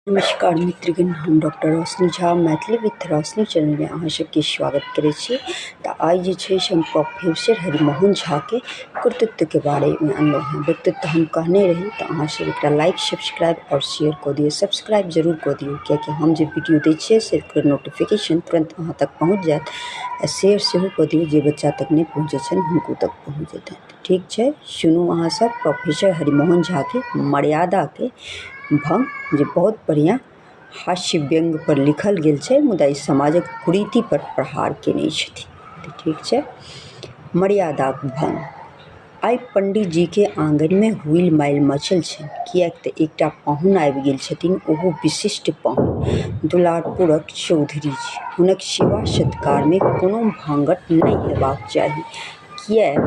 नमस्कार मित्रगण, हम डॉक्टर रोशनी झा मैथिली विथ रोशनी चैनलमे अहाँ सबके स्वागत करै छी। तऽ आइ जे छै से हम प्रोफेसर हरिमोहन झाके कृतित्वके बारेमे अनलहुँ हेँ। व्यक्तित्व हम कहने रही, तऽ अहाँ सब एकरा लाइक, सब्सक्राइब आओर शेयर कऽ दियौ। सब्सक्राइब जरूर कऽ दियौ, किएकि हम जे वीडियो दै छियै से ओकर नोटिफिकेशन तुरन्त अहाँ तक पहुँच जायत। आ शेयर सेहो कऽ दियौ, जे बच्चा तक नहि पहुँचै छनि हुनको तक पहुँच जेतनि। ठीक छै, सुनू अहाँ सब प्रोफेसर हरिमोहन झाके मर्यादाके भंग, जे बहुत बढ़िआँ हास्य व्यङ्ग पर लिखल गेल छै, मुदा ई समाजक कुरीति पर प्रहार केने छथिन। तऽ ठीक छै, मर्यादाक भंग। आइ पंडीजीके आँगनमे हुइल माइल मचल छनि, किएक तऽ एकटा पाहुन आबि गेल छथिन, ओहो विशिष्ट पाहुन, दुलारपुरक चौधरी जी। हुनक सेवा सत्कारमे कोनो भाँगठ नहि हेबाक चाही, किएक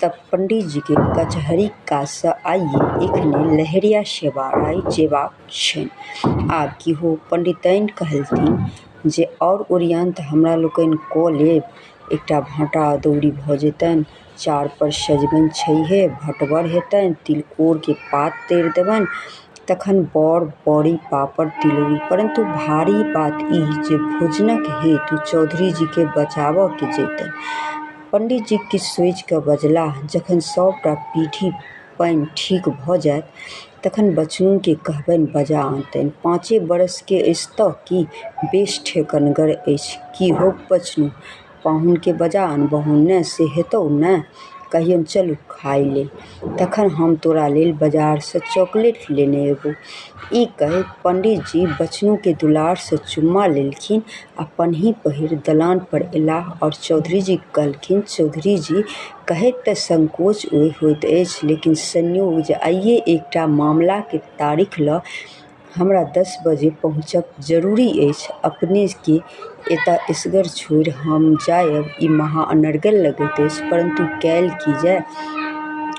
तऽ पंडीजीके कचहरीक काजसँ आइये एखने लहेरियासराय जेबाक छनि। आब की हो? पंडिताइन कहलथिन जे आओर ओरियान तऽ हमरा लोकनि कऽ लेब। एकटा भाँटा अदौरी भऽ जेतनि, चारपर सजमनि छैहे, भटबर हेतनि, तिलकोरके पात तरि देबनि, तखन बड़, बड़ी, पापड़, तिलौरी। परन्तु भारी बात ई जे भोजनक हेतु चौधरीजीकेँ बजाबऽ के जैतनि? पंडीजी किछु सोचि कऽ बजलाह, जखन सभ टा पीढ़ी पानि ठीक भऽ जायत तखन बचनूकेँ कहबनि, बजा अनतनि। पाँचे बरसके अछि तऽ की, बेस ठेकनगर अछि। की हौ बचनू, पाहुनकेँ बजा अनबहुन ने, से हेतौ ने? कहियनि चलू खाइ लेल, तखन हम तोरा लेल बजारसँ चॉकलेट लेने अयबौ। ई कहि पंडीजी बचनूकेँ दुलारसँ चुम्मा लेलखिन आ पनही पहिरि दलान पर अयलाह आओर चौधरीजीकेँ कहलखिन, चौधरीजी, कहैत तऽ संकोच होइत अछि, लेकिन संयोग जे आइये एकटा मामलाके तारीख लऽ हमरा 10 बजे पहुँचब जरूरी अछि। अपनेके एतऽ एसगर छोड़ि हम जायब ई महा अनर्गल लगैत अछि, परन्तु कयल की जाय?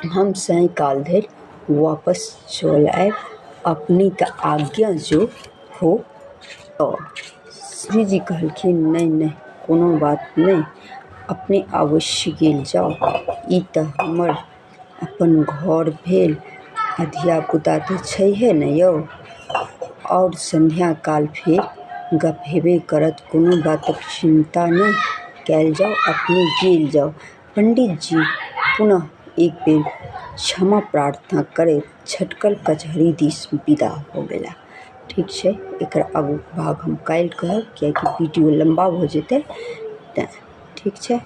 हम सायंकाल धरि वापस चल आयब, अपनेक आज्ञा जँ हो तऽ। चौधरीजी कहलखिन, नहि नहि, कोनो बात नहि, अपने अवश्य गेल जाओ। ई तऽ हमर अपन घर भेल आ धिया-पुता तऽ छैहे ने यौ। आओर संध्याकाल फेर गप्प हेबे करत, कोनो बातक चिन्ता नहि कयल जाओ, अपने गेल जाओ। पंडितजी पुनः एक बेर क्षमा प्रार्थना करैत झटकल कचहरी दिस विदा भऽ गेलाह। ठीक छै, एकर आगूक भाग हम काल्हि कहब, किएकि वीडियो लम्बा भऽ जेतै तेँ। ठीक छै।